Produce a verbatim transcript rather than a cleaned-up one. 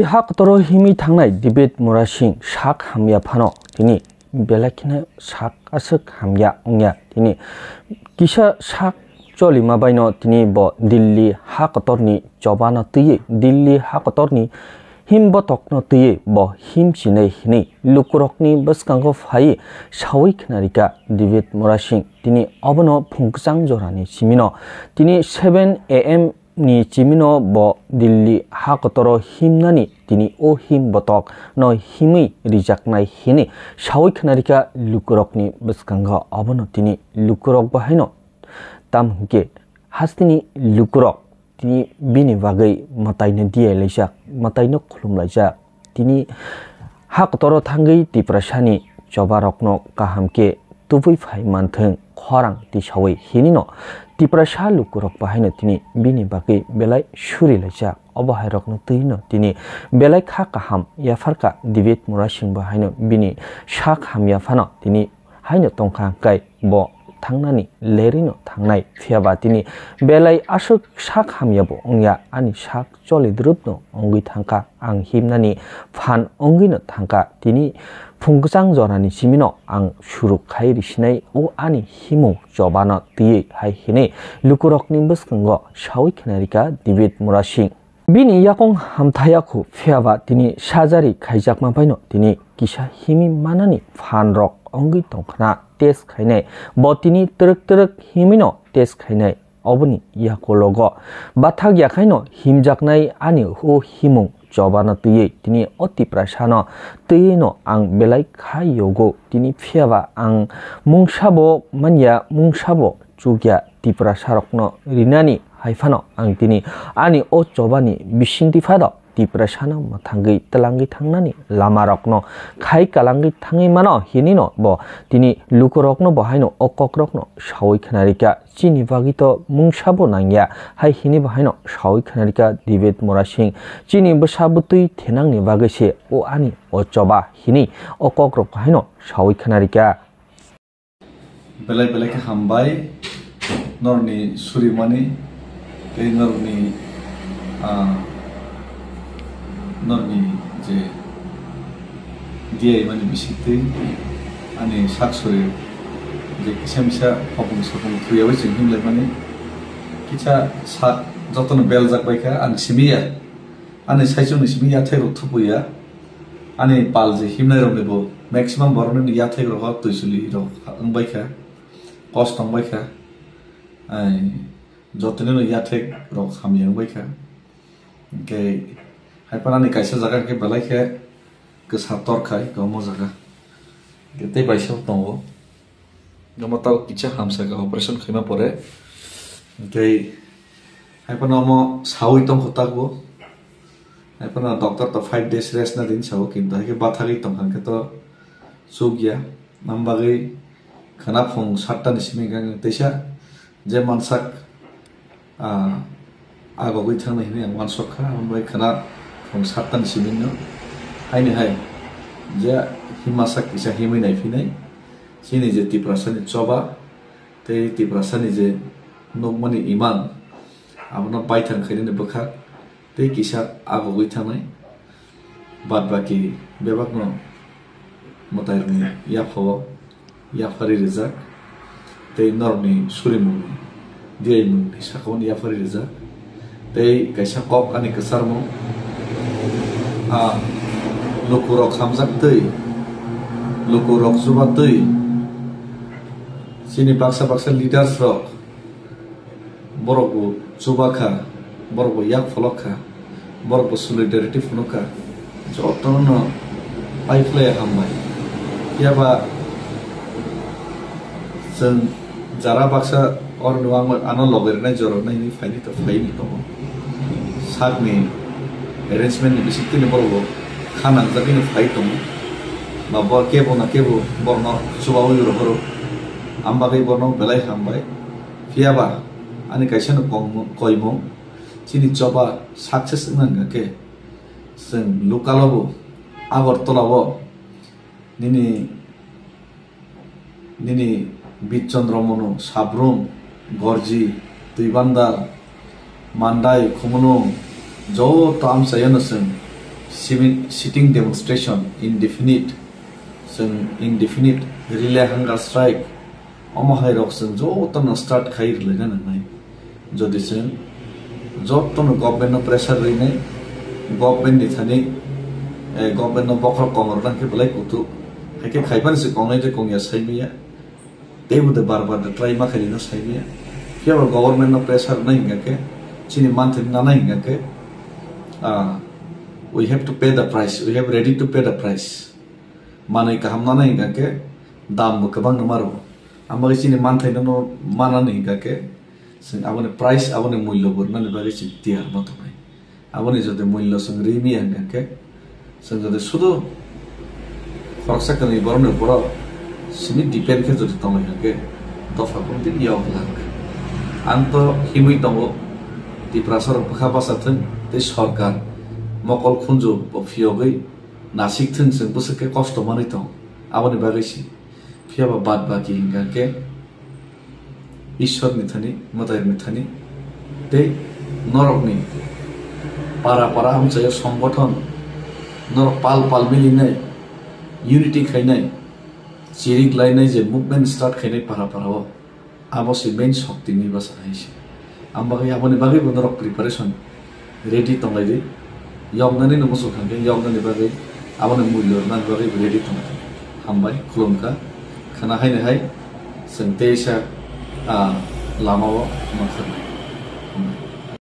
Ha kotoro himwi thangnai David Murasing sak hamya phano tini belai kheno sak aswk hamya wngya. Tini kisa sak cholima baino tini bo Delhi ha kotorni chobano twiwi, Delhi ha kotorni him botokno twiwi bo him sinai hinwi lukurokni bwskango phaiwi sawi khnarikha David Murasing. Tini obono phung kwchang jorani simino tini seven A M ni chimino bo Delhi ha kotoro himnani tini o him botok no himwi rijaknai hinwi sawi khnarikha lukurokni bwskango. Obono tini lukurok bo haino, tam hinkhe hasteni lukurok tini bini bagwi mwtaino diya laijak, mwtaino khulum laijak. Tini ha kotoro thangwi Tiprasani chobarokno kaham khe tubui phai manthwng khorang tisawi hinino Tiprasa lukurok bahaino tini bini bagwi belai suri laijak. Obo hairokno twino tini belai kha kaham yapharkha David Murasing bahaino bini sak hamya phano tini haino tongkha hwnkhe bo thangnani lerino thangnai, phiyaba tini belai aswk sak hamyabo wngya, ani sak choli drupno wngwi thangkha, ang himnani phan wngwino thangkha. Tini phung kwchang jorani simino ang suruk khai risinai o ani himung chobano twiwi hai hinwi lukurokni bwskango sawi khnarikha David Murasing. Bini yakung hamthaya khu, phiyaba tini surgery khaijakma baino tini kisa himwi manani phan rok wngwi tongkhna test khainai. Bo tini twrwk twrwk himwino test khainai. Oboni yakulogo bathak yakhaino himjaknai ani o himung chobano twiwi tini o Tiprasano twiwino ang belai kha yogo. Tini phiyaba ang mungsabo manya, mungsabo chukya Tiprasarokno rinani hai phano ang tini ani o chobani bisingtwi phano Tiprasano mwthangwi twlangwi thangnani lamarokno khai kalangwi thangwi mano hinino bo tini lukurokno bo haino o kokrokno sawi khnarikha. Chini bagwi to mungsabo nangya hai hinwi bo haino sawi khnarikha David Murasing. Chini bwsa bwtwi thenangni bagwi se o ani o choba hinwi o kokrok haino sawi khnarikha. Belai belai khe hambai norokni surimani tei norokni, ah, norokni je diyaimani bisingtwi ani sak sori je kisa misa hopung sopung thuyawi chwng himlaimani kisa sak jotono beljak baikha ang simiya. Ani saichungni simi yathai rok thupuya. Ani pal je himnai rokni bo maximum borokni yathai rok twisuli rok wngbaikha, kosto wngbaikha. Ai, jotoni no yathai rok hamya wngbaikha. Hingke hai phano ani kaisa jaga hingke belai khe kwsa torkhai kwbangma jaga. Hingke tei baisa tongo. Omo tao kisa hamsa khe operation khaima pore. Hingke hai phano omo sawi tongkho tago. Hai phano doctor to five days rest na din sao, kintu hai khe bathagwi tongkha hingke to chukya. Nang bagwi khwna phung satta ni simi hingke teisa je mansak, ah, agogwi thangna hinwi ang uansuk kha, aboni bagwi khwna phung satta ni simi no. Haini hai je himasa kisa himwi naiphinai, chini je Tiprasa ni choba tei Tiprasa ni je nukmani imang, abono baithang khainani bwkhak tei kisa agogwi thangnai. Bad baki bebakno mwtairokni yaphao yaphari rijak tei norokni surimungni diyaimungni sakao yaphari rijak. Tei kaisa kok ani kwcharmung, a lukurok hamjak twi, lukurok chuba twi, chini baksa baksa leaders rok borok bo chuba kha, borok bo yak pholok kha, borok bo solidarity phunuk kha, jotono no pai phlai hambai. Phiya ba chwng jara baksa oro no ang ano loge rwnai jora rwnai hinwi phaini to phaini tongo. Sakni arrangement ni bisingtwi ni borok bo kha nangjagwi no phai tongo. Ba bo kebo na kebo borok no chubawi rohoro. Am bagwi borok no belai hambai. Phiya ba ani kaisa no kongmo-, koimung, chini choba success wngna hwnkha khe chwng local o bo, Agartala o nini, nini Bit Chandra Manu, Sabrum, Gorji, Twibandal, Mandai, Khumulwng, joto amchaio no chwng Sitting demonstration indefinite, chwng indefinite relay hunger strike, omo hai rok chwng jotono start khai rwlaina nangnai. Jodi chwng jotono government no pressure rinai, government ni thani government no bokhorok kong rwna khe belai kutuk. Hai khe khai phano se kongnai tei kongya sai maya. Tei bo de bar bar de try ma khailino sai maya. Phiya ba government no pressure nai hingka khe, chini manthai nana hingka khe, ah, we have to pay the price, we have ready to pay the price. Manwi kaham nana hingka khe dam bo kwbang no maro. Amo chini manthai no manani hingka khe, chwng aboni price, aboni mullo bo rwnani bagwi chwng tiyar ma tongnai. Aboni jodi mullo chwng ri maya hingka khe, chwng jodi sudu khoroksa kwnwi borokni borok sini depend khe jodi tongwi hingka khe, dopha kung din yok lak. Ang to himwi tongo, Tiprasa rok bwkha basa thwng tei sorkar mokol khunju bo phiyogwi nasik thwng, chwng bwswk khe kosto manwi tong, aboni bagwi si. Phiya ba bad baki hingka khe Ishwar ni thani, mwtai ni thani, tei norok ni para para amchaio songgothon, norok pal pal milinai, unity khainai, chirik lainai je movement start khainai para para o, abo se main shokti ni bwsa hai se. Ang bagwi aboni bagwi bo norok preparation ready tonglai di. Yoknani no muchung kha khe yoknani bagwi, aboni mulyo rwnani bagwi ready tonglai. Hambai, khulumkha. Khwna haino hai chwng teisa, ah, lama o mankharnai. Hambai.